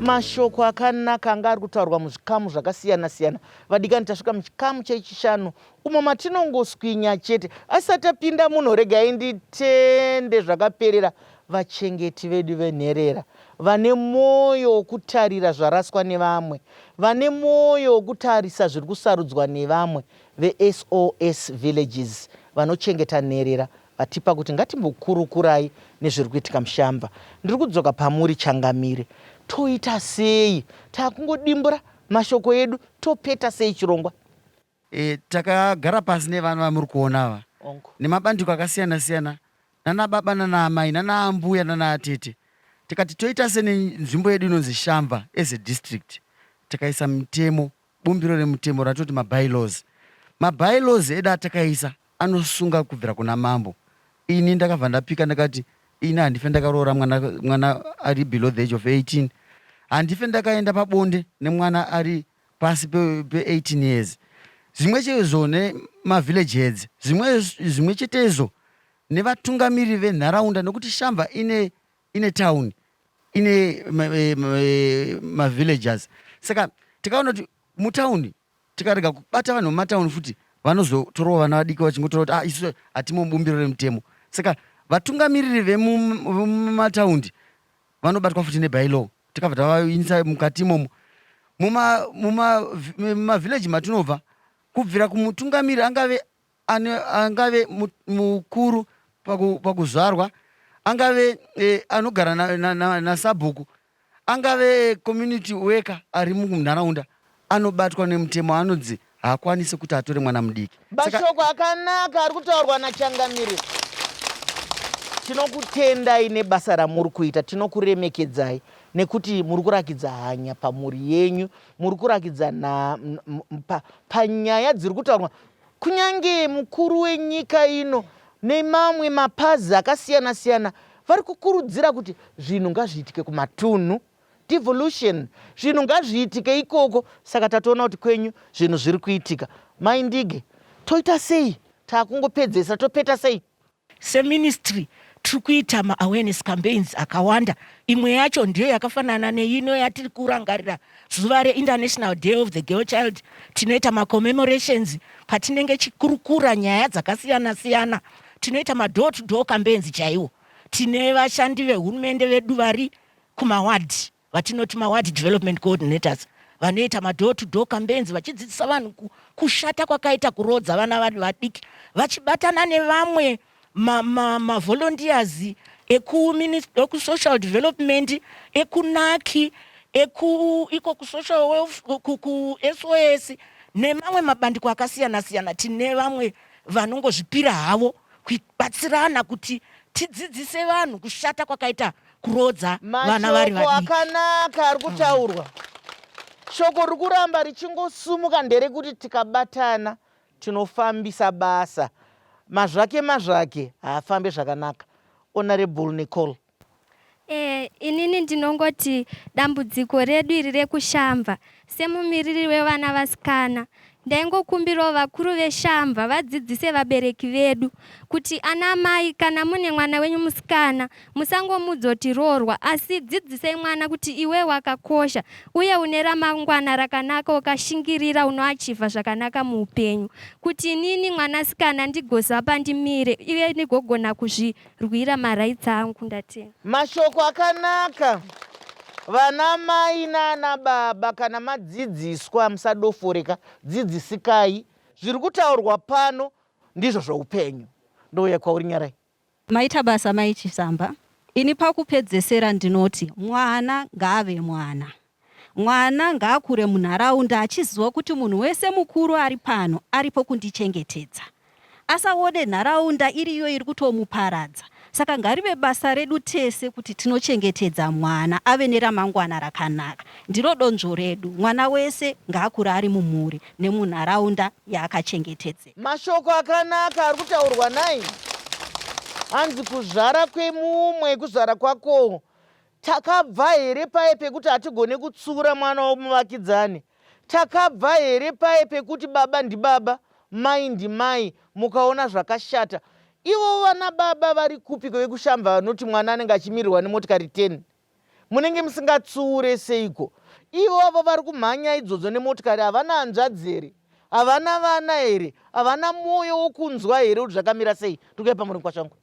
Mashoko akanaka anga ari kutaurwa muzvikamu zvakasiyana siyana. Vadikani, tasvika muchikamu chechishanu umo matinongoswinya chete. Asati tapinda muno, regai nditende zvakaperera vachengeti vedu venherera vane mwoyo wokutarira zvaraswa nevamwe, vane mwoyo wokutarisa zviri kusarudzwa nevamwe veSOS Villages vanochengeta nherera vatipa kuti ngatimbokurukurai nezviri kuitika muShamva. Ndiri kudzoka pamuri changamire. Toita sei? Takungodimbura mashoko edu topeta sei chirongwa? E, takagara pasi nevana vamuri kuona ava nemabandiko akasiyana siyana nana baba nana amai nana ambuya nana atete tikati toita senenzvimbo yedu inonzi Shamva as a district tikaisa mitemo bumbiro remutemo ratoti mabylaws. Mabylaws edu atakaisa anosunga kubvira kuna mambo. Ini ndakabva ndapika ndakati ini handife ndakaroora mwana, mwana ari below the age of 18. Handife ndakaenda pabonde nemwana ari pasi pe, pe 18 years. Zvimwe chezvo nemavillage heads, zvimwe zvimwe chetezvo nevatungamiriri venharaunda nekuti Shamva ine ine town ine mavillagers saka tikaona kuti mutown tikarega kubata vanhu vemumatown futi vanozotorawo vana vadiki vachingotora kuti ah, isu hatimo mubumbiro remutemo saka vatungamiriri vemumataundi vanobatwa futi nebylaw tikabva tavainisa mukati imomo mumavillage matinobva kubvira kumutungamiriri angave angave mukuru pakuzvarwa angave e, anogara nasabhuku na, na, na angave community worker ari munharaunda anobatwa nemutemo anonzi haakwanisi kuti atore mwana mudiki. Mashoko akanaka ari kutaurwa nachangamire. Tinokutendai nebasa ramuri kuita, tinokuremekedzai nekuti muri kurakidza hanya pamhuri yenyu, muri kurakidza panyaya dziri kutaurwa. Kunyange mukuru wenyika ino nemamwe mapazi akasiyana siyana vari kukurudzira kuti zvinhu ngazviitike kumatunhu, devolution, zvinhu ngazviitike ikoko. Saka tatoona kuti kwenyu zvinhu zviri kuitika. Mai Ndige, toita sei? Takungopedzesa, topeta sei? Seministry tiri kuita maawareness campaigns akawanda. Imwe yacho ndiyo yakafanana neino yatiri kurangarira zuva reInternational Day of the Girl Child. Tinoita macommemorations patinenge chikurukura nyaya dzakasiyana siyana. Tinoita madoor to door campaigns chaiwo. Tine vashandi vehurumende vedu vari kumawadhi vatinoti maward development coordinators vanoita madoor to door campaigns vachidzidzisa vanhu kushata kwakaita kuroodza vana vari vadiki vachibatana nevamwe mavolunteers ma, ma ekusocial development ekunaki eku iko kusocial kusos nemamwe mabandiko akasiyana siyana tine vamwe vanongozvipira havo kubatsirana kuti tidzidzise vanhu kushata kwakaita kuroodza vana vari Mashoko vadiki. akanaka ari kutaurwa. Shoko riri kuramba richingosumuka nderekuti tikabatana tinofambisa basa. Mazvake mazvake haafambe zvakanaka. Honourable Nicole. Eh, inini ndinongoti dambudziko redu iri rekushamba semumiriri wevana vasikana Ndaingokumbirawo vakuru veShamva vadzidzise vabereki vedu kuti ana amai kana mune mwana wenyu musikana musangomuudza kuti roorwa asi dzidzisai mwana kuti iwe wakakosha uye une ramangwana rakanaka ukashingirira unoachivha zvakanaka muupenyu kuti inini mwanasikana ndigoziva pandimire uye ndigogona kuzvirwira marights angu ndatenda. Mashoko akanaka vana mai nana baba kana madzidziswa musadoforeka dzidzisikai zviri kutaurwa pano ndizvo zvoupenyu ndouya kwauri nyarai. Maita basa mai Chisamba. Ini pakupedzesera ndinoti mwana ngaave mwana. Mwana ngaakure munharaunda achiziva kuti munhu wese mukuru ari pano aripo kundichengetedza. Asaone nharaunda iriyo iri kutomuparadza. Saka ngarive basa redu tese kuti tinochengetedza mwana ave neramangwana rakanaka. Ndiro donzvo redu. Mwana wese ngaakure ari mumhuri nemunharaunda yaakachengetedzeka. Mashoko akanaka ari kutaurwa nai. Hanzi kuzvara kwemumwe kuzvara kwakowo. Takabva here paye pekuti hatigone kutsura mwana womuvakidzani? Takabva here paye pekuti baba ndibaba? Mai ndimai, mukaona zvakashata. Ivo vana baba vari kupiko vekushambva vanoti mwana anenge achimirirwa nemotikari 10? Munenge musingatsuure seiko? Ivo avo vari kumhanya idzodzo nemotikari havana hanzvadzi here? Havana vana here? Havana mwoyo wokunzwa here kuti zvakamira sei? Ndikuya pamuri mukwasha wangu.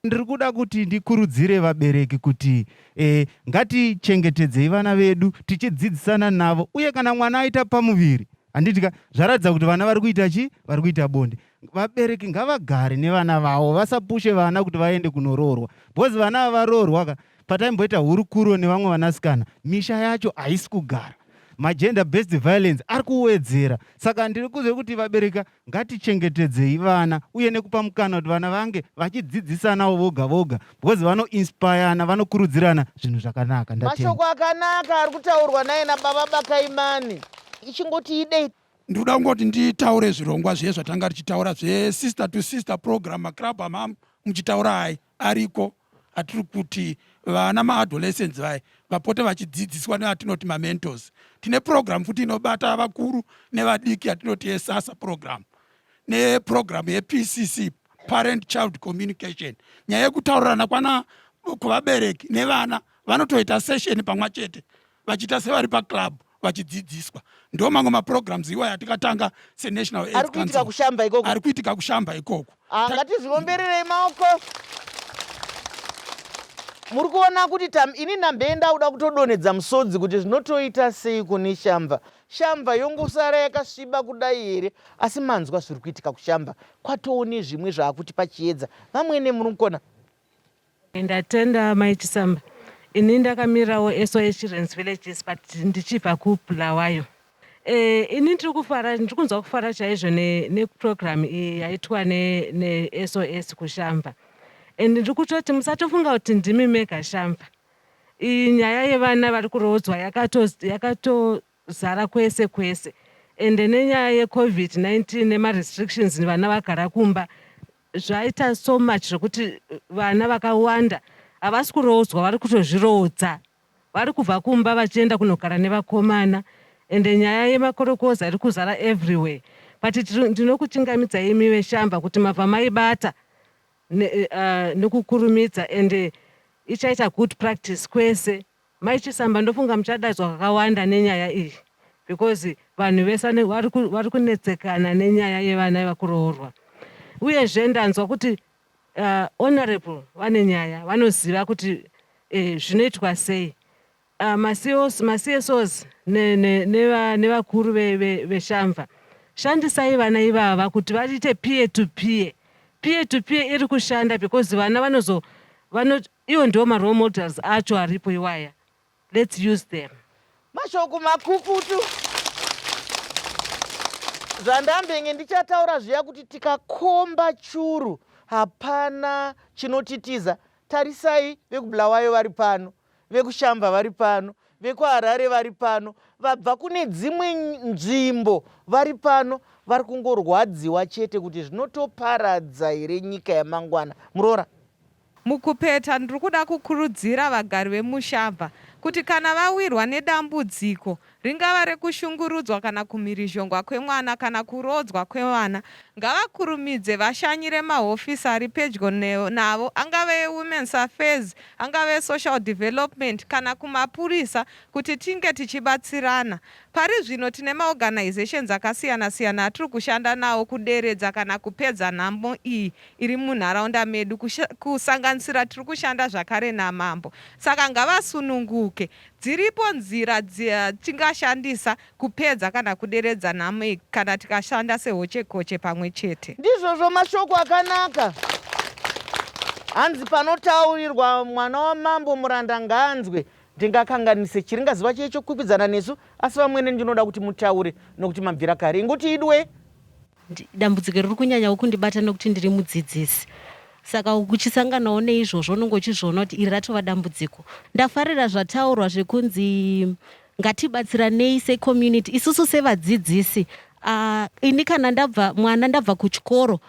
Ndiri kuda kuti ndikurudzire vabereki kuti e, ngatichengetedzei vana vedu tichidzidzisana navo, uye kana mwana aita pamuviri, handiti ka, zvaratidza kuti vana vari kuita chi vari kuita bonde. Vabereki ngavagare nevana vavo, vasapushe vana kuti vaende kunoroorwa, because vana ava varoorwa ka, pataimboita hurukuro nevamwe vanasikana, misha yacho haisi kugara, magender based violence ari kuwedzera. Saka ndiri kuzve kuti vabereki ngatichengetedzei vana uye nekupa mukana kuti vana vange vachidzidzisanawo voga voga, because vanoinspirana, vanokurudzirana zvinhu zvakanaka. Ndatenda. Mashoko akanaka ari kutaurwa naye nababa Bakaimani. Ichingoti idei. Ndikuda kungoti nditaure zvirongwa zviye zvatanga tichitaura zvesister to sister program, maclub amam muchitaura hai ariko, atiri kuti vana maadolescents vai vapote vachidzidziswa neatinoti mamentors. Tine program futi inobata vakuru nevadiki yatinoti yesasa program, neprogram yePCC, parent child communication, nyaya yekutaurirana kwana kuvabereki nevana. Vanotoita session pamwe chete vachiita sevari paclub vachidzidziswa. Ndo mamwe maprograms iwayo atikatanga seNational Ari kuitika kuShamba ikoko. Ari kuitika kuShamba ikoko. Ah, ngatizviombererei maoko. Muri kuona kuti ini ndambe ndauda kutodonhedza musodzi kuti zvinotoita sei kune Shamba. Shamba yongosara yakasviba kudai here? Asi manzwa zviri kuitika kuShamba, kwatoone zvimwe zvaakuti pachiedza. Vamwene, muri kukona. Ndatenda, Mai Chisamba. Ini ndakamirirawo SOS Children's Villages, but ndichibva kuBulawayo. Ini ndiri kufara, ndiri kunzwa kufara chaizvo neprogram iyi yaitwa neSOS kuShamba, and ndiri kutoti musatofunga kuti ndimi mega Shamba. Iyi nyaya yevana vari kuroodzwa yakatozara kwese kwese, ende nenyaya yeCOVID-19 nemarestrictions, vana vagara kumba, zvaita so much zvekuti vana vakawanda havasi kuroodzwa, vari kutozviroodza, vari kubva kumba vachienda kunogara nevakomana, ende nyaya yemakorokoza iri kuzara everywhere. But ndinokuchingamidzai imi veShamba kuti mabva maibata nekukurumidza, ende ichaita good practice kwese. Mai Chisamba, ndofunga muchadaidzwa kakawanda nenyaya iyi, because vanhu vese vari kunetsekana nenyaya yevana vakuroorwa. Uyezve ndanzwa kuti honorable vane nyaya, vanoziva kuti zvinoitwa sei. MaCSOs nevakuru veShamva, shandisai vana ivava kuti vaite peer to peer. Peer to peer iri kushanda because vana vanozo vano iwo ndiwo marole models acho aripo iwaya. Let's use them. Mashoko makukutu. Zvandambenge ndichataura zviya kuti tikakomba churu hapana chinotitiza. Tarisai, vekuBulawayo vari pano, vekuShamba vari pano, vekuHarare vari pano, vabva kune dzimwe nzvimbo vari pano, vari kungorwadziwa chete kuti zvinotoparadza here nyika yamangwana. Muroora. Mukupeta, ndiri kuda kukurudzira vagari vemuShamva kuti kana vawirwa nedambudziko, ringava rekushungurudzwa kana kumhirizhongwa kwemwana kana kuroodzwa kwevana, ngavakurumidze vashanyire mahofisi ari pedyo navo, angave eWomen's Affairs, angave eSocial Development kana kumapurisa, kuti tinge tichibatsirana. Pari zvino tine maorganisations akasiyana-siyana atiri kushanda nawo kuderedza kana kupedza nhamo iyi iri munharaunda medu, kusanganisira tiri kushanda zvakare namambo. Saka ngavasununguke, dziripo nzira dzatingashandisa kupedza kana kuderedza nhamo iyi kana tikashanda sehochekoche pamwe chete. Ndizvozvo, mashoko akanaka. Hanzi panotaurirwa mwana wamambo muranda ngaanzwe. Ndingakanganise chiringaziva chei chokwikwidzana nesu, asi vamwene ndinoda kuti mutaure nokuti mabvira kare. Ingoti idwe. Dambudziko riri kunyanyawo kundibata nekuti ndiri mudzidzisi, saka uchisanganawo neizvozvo unenge uchizviona kuti iri ratova dambudziko. Ndafarira zvataurwa zvekunzi ngatibatsiranei secommunity isusu sevadzidzisi. Ini kana ndabva mwana ndabva kuchikoro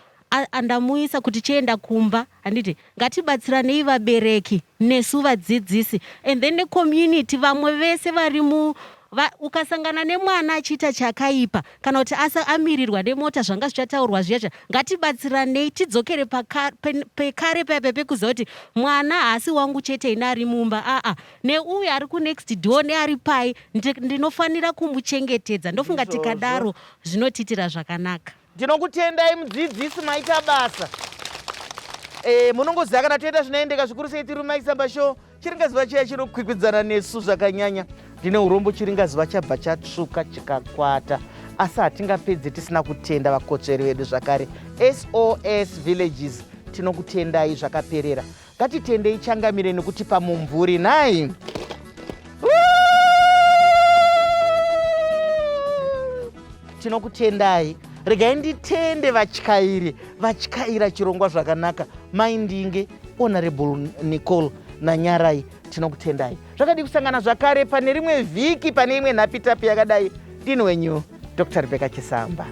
andamuisa kuti chienda kumba, handiti? Ngatibatsiranei vabereki nesu vadzidzisi and then necommunity, vamwe vese vari mu Va, ukasangana nemwana achiita chakaipa kana kuti asa amirirwa nemota zvanga zvichataurwa zviya zviya ngatibatsiranei tidzokere paka, pe, pekare paya paya pekuziva kuti mwana haasi wangu chete ini ari mumba aa neuyu ari kunext door neari pai ndinofanira kumuchengetedza ndofunga tikadaro zvinotiitira zvakanaka. Ndinokutendai mudzidzisi maita basa. E, munongoziva kana toita zvinoendeka zvikuru sei tiri Maisamba Show chiringazuva chiya chinokwikwidzana nesu zvakanyanya. Ndine urombo chiringazuva chabva chatsvuka chikakwata asi hatingapedzi tisina kutenda vakotsveri vedu zvakare SOS Villages tinokutendai zvakaperera. Ngatitendei changamire nekutipa mumvuri nhai. Tinokutendai. Regai nditende vatyairi vatyaira chirongwa zvakanaka. Mai Ndinge, Honorable Nicole naNyarai tinokutendai. Zvakadii kusangana zvakare pane rimwe vhiki pane imwe nhapitapi yakadai. Ndini wenyu Dr. Rebecca Chisamba.